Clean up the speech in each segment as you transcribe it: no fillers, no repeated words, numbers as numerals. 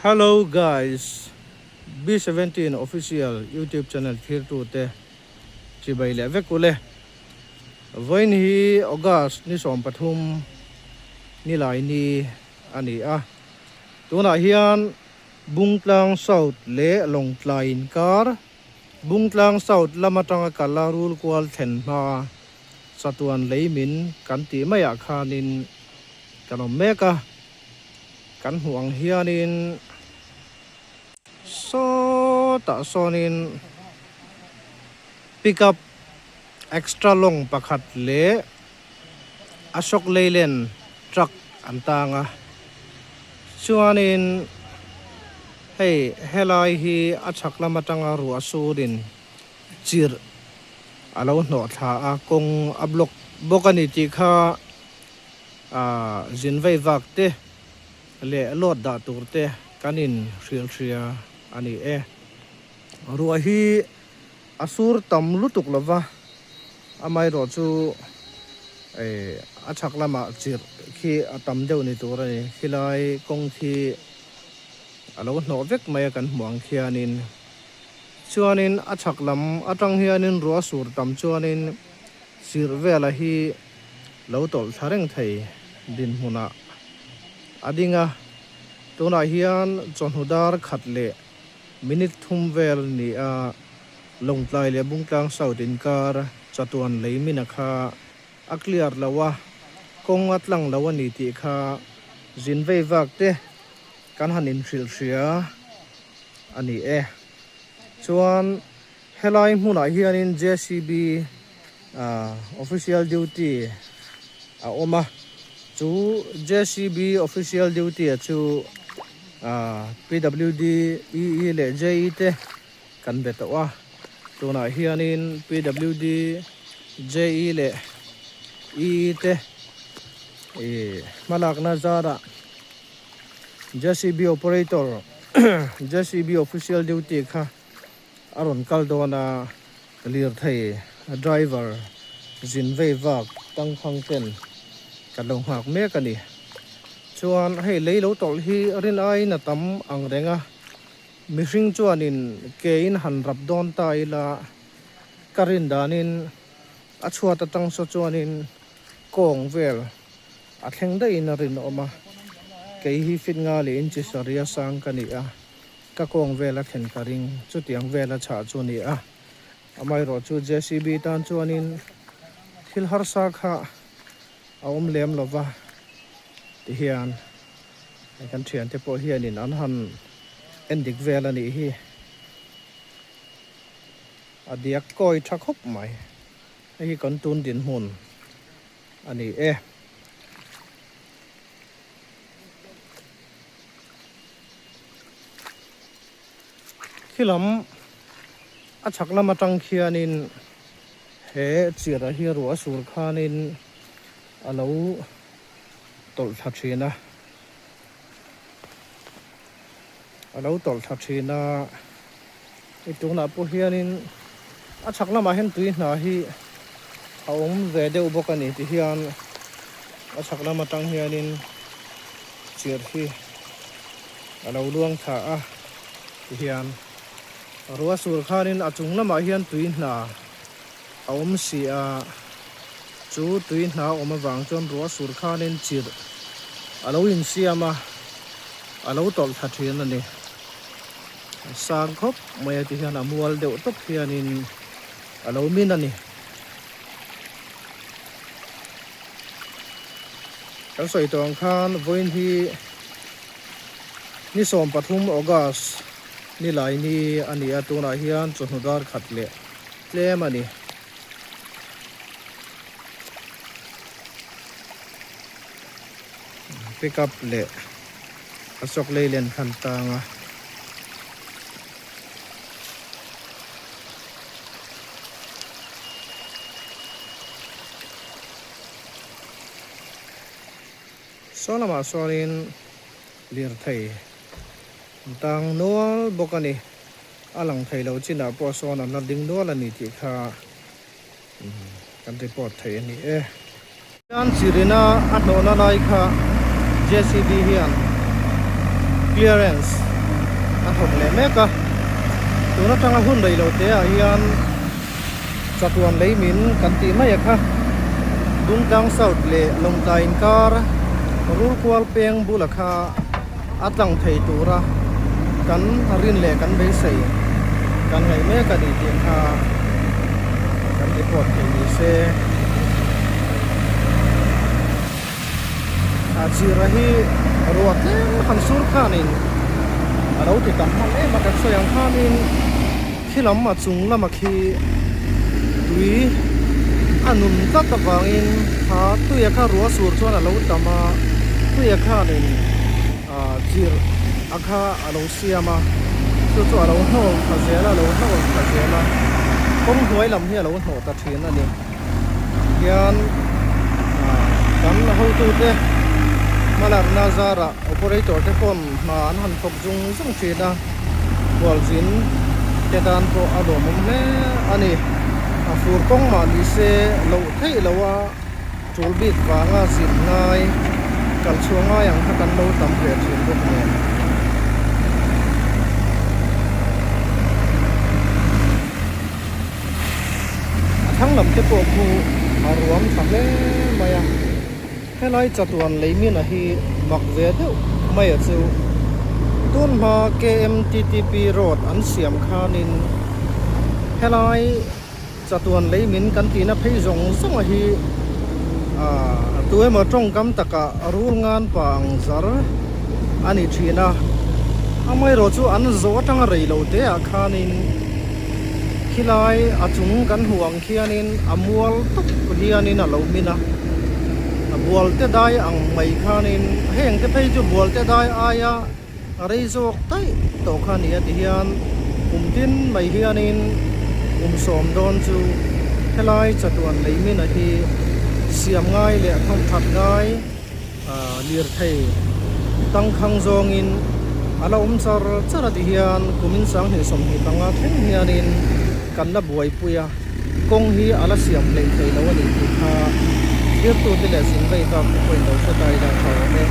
Hello guys, B17 official YouTube channel thirtute chibai leh vek ule. Vawiin hi August ni 13 nilai ni a ni a. Tunah hian Bungtlang South leh Lawngtlai inkar Bungtlang South lam atanga kala rul kual thlen hma chatuan lei min kan tih maiah khanin kan awm mek a. Kan hmuh ang hianin sawtah sawnin pickup extra long pakhat leh Ashok Leyland truck an tang a, chuanin hei helai hi a chhak lam atanga ruah surin chirh a lo hnawh thla a, kawng a block bawk a ni tih kha. Aaa zin vei vak te leh load dah tur te kan in hrilh hria a ni e. Ruah hi a sur tam lutuk lo va, amaherawh chu eh a chhak lamah chirh khi a tam deuh ni tur a ni. Khilai kawng khi a lo hnawh vek mai a kan hmuh ang khianin. Chuanin a chhak lam atang hianin ruah sur tam chuanin chirh vela hi lo tawlh thla reng thei dinhmunah a ding a, tunah hian chawhnu dar khat leh minute thum vel ni a Lawngtlai leh Bungtlang South inkar chatuan lei mina kha a clear lo a, kawng a tlang lo a ni tih kha zin vei vak te kan han inhrilh hria a ni e. Chuan Helai hmunah hianin JCB official duty a awm a, chu JCB official duty a chu PWD, EE leh JE te kan be tawh a, tunah hianin PWD, JE leh EE te ih hmalakna zarah JCB operator, JCB official duty kha A rawn kal dawn a, lirthei driver zin vei vak tangkhang ten ka lo nghak mek a ni. Chuan hei lei lo tawlh hi rin aiin a tam ang reng a, mihring chuanin ke in han rap dawn ta ila ka rin danin a chhuat atang saw chuanin kawng vel a thleng daihin a rinawm a, kei hi fit nga leh inchi sarih a sang ka ni a. Ka kawng vela thlen ka ring, chutiang vela chhah chu ni a. Amaherawh chu JCB tan chuanin thil harsa kha a awm lem lo va tihian kan thiante pawh hianin an han en dik vel a nih hi. A diak kawi tha khawp mai. Hei hi kan tun dinhmun a ni e. Khi lam a chhak lam atang khianin he chirh ah hi ruah a sur khanin a lo tawlh thla thin a, a lo tawlh thla thin a, hei tunah pawh hianin a chhak lamah hian tui hna hi a awm ve deuh bawk a ni tihian a chhak lam atang hianin chirh hi a lo luang thla a tihian ruah sur khanin a chung lamah hian tui hna a awm si a chu tui hna a awm avang chuan ruah sur khanin chirh a lo insiam a a lo tawlh thla thin a ni. A sang khawp mai a tihian a mual deuh tawp hianin a lo min a ni. Kan sawi tawh ang khan vawiin hi ni 13 August ni lai ni a ni a, tunah hian chawhnu dar khat leh tlem a ni. Pickup leh a sawk lei len khan tang a. Saw lamah sawnin lirthei an tang nual bawk a ni. A lang thei lo chinah pawh sawn an la ding nual a ni tih kha kan report thei a ni e. Hian chirina a hnawhna lai kha JCB hian clearance. a thawk leh mek a, tun atanga hun rei lo te ah hian chatuan lei min kan tih mai a kha Bungtlang South leh Lawngtlai inkar Rulkual peng bula kha a tlang thei tura kan rin leh kan beisei kan ngaih mek a ni tih kha kan report thei ni se. A chira hi ruah tlem han sur khanin a lo ti tam hman em a kan sawi ang khanin khi lam a chung lama khi tui a nun tlat avangin kha tuia kha ruah sur chuan a lo tam a tuia khanin ah chirh a kha a lo siam a chu chu a lo hnawl thla zel a a lo hnawl thla zel a kawng hnuai lam hi a lo hnawh ta thin a ni. Tihian kan hotute hmalakna zarah operator te pawn hna an han thawk zung zung thin a, khualzin te tan pawh a lawmawm hle a ni. A fur kawng mah ni se loh theih loh a tul bik vanga zin ngai kal chhuah ngai ang kha kan lo tam ve thin bawk nen. A thlang lam te pawh khu a ruam tha hle mai a, helai chatuan leimina hi mak ve deuh mai a chu. Tun hma KMTTP road an siam khanin helai chatuan leimin kan tihna phei zawng zawng a hi ah tu emaw tawngkam takah rul ngan pa ang zar a ni thin a, amaherawh chu an zawh atanga rei lo te ah khanin. Khilai a chung kan hmuh ang khianin a mual tawp hianin a lo min a, a bual te dai ang mai khanin heng te phei chu bual te dai aia rei zawk daih tawh kha a ni a ti hian kum tin mai hianin kum sawm dawn chu helai chatuan lei mina hi siam ngai leh thawmthat ngai Lirthei tangkhang zawngin a la awm char char a ti hian kumin 2025 thleng hianin kan la buaipui a, kawng hi a la siam hleih thei lo a ni tih kha thirtute leh zin vei bak te pawhin lo hre ta ila tha awm e.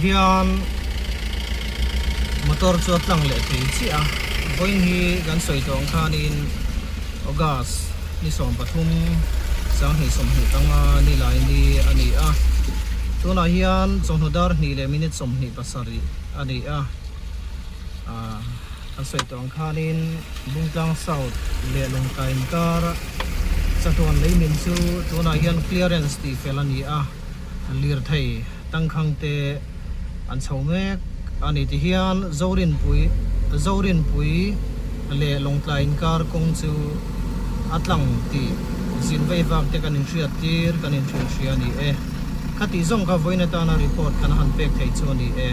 Tihian motor chu a tlang leh thei chiah a, vawiin hi kan sawi tawh ang khanin August ni 13 2025 ni lai ni a ni a, tunah hian chawhnu dar hnih leh minute 27 a ni a. Ahh kan sawi tawh ang khanin Bungtlang South leh Lawngtlai inkar chatuan lei min chu tunah hian clearance tih fel a ni a, lirthei tangkhang te an chho mek a ni ti hian Zorinpui Zorinpui leh Lawngtlai inkar kawng chu a tlang tih zin vei vak te kan inhriat tir kan inhrilhhria a ni e. Khatih zawng kha vawiin atana report kan han pek thei chu a ni e.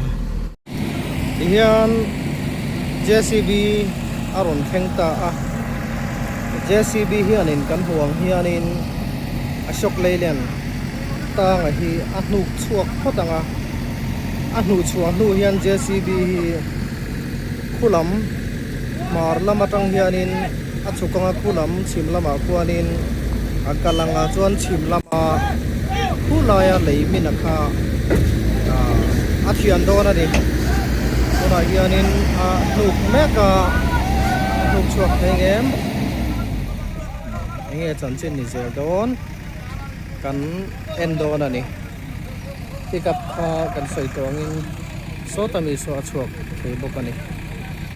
Tihian JCB a rawn thleng ta a, JCB hianin kan hmuh ang hianin Ashok Leyland tanga hi a hnuk chhuak phawt ang a, a hnuh chhuah hnu hian JCB hi khu lam hmar lam atang hianin a chhuk anga khu lam chhim lamah khuanin a kal ang a chuan chhim lama khu laia lei min a kha ah a thian dawn a ni tunah hianin a hnuk mek a a hnuk chhuak thei ang em enge chanchin ni zel dawn kan en dawn a ni pickup kha kan sawi tawh angin sawta mi saw a chhuak thei bawk a ni.